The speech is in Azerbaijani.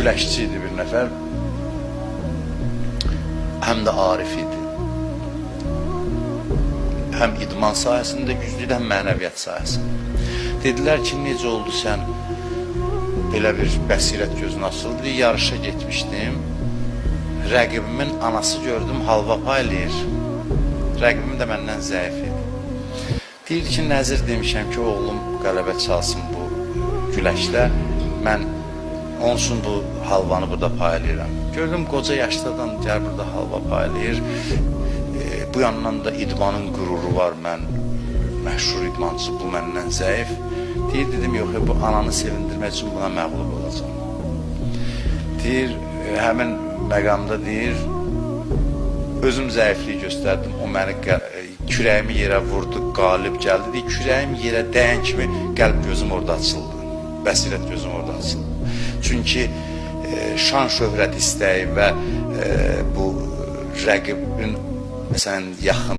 Güləşçi idi bir nəfər. Həm də arif idi. Həm idman sahəsində güclü idi, həm mənəviyyat sahəsində. Dedilər ki, necə oldu sən belə bir bəsirət gözün açıldı? Yarışa getmişdim. Rəqibimin anası gördüm halva paylayır. Rəqibim də məndən zəif idi. Deyir ki, nəzir demişəm ki, oğlum qələbə çalsın bu güləşdə. Mən onun üçün bu halvanı burada paylayıram. Gördüm qoca yaşlı adam gəl burada halva paylayır. Bu yandan da idmanın qüruru var. Mən məşhur idmançı, bu məndən zəif. Deyir, dedim, yox, bu ananı sevindirmək üçün buna məğlub olacağam. Deyir, həmin məqamda deyir, özüm zəiflik göstərdim, o məni kürəyimi yerə vurdu, qalib gəldi. Deyir, kürəyim yerə dəyən kimi qəlb gözüm orada açıldı, bəsirət gözüm orada açıldı. Çünki şan şöhrət istəyi və bu rəqibin məsələn yaxın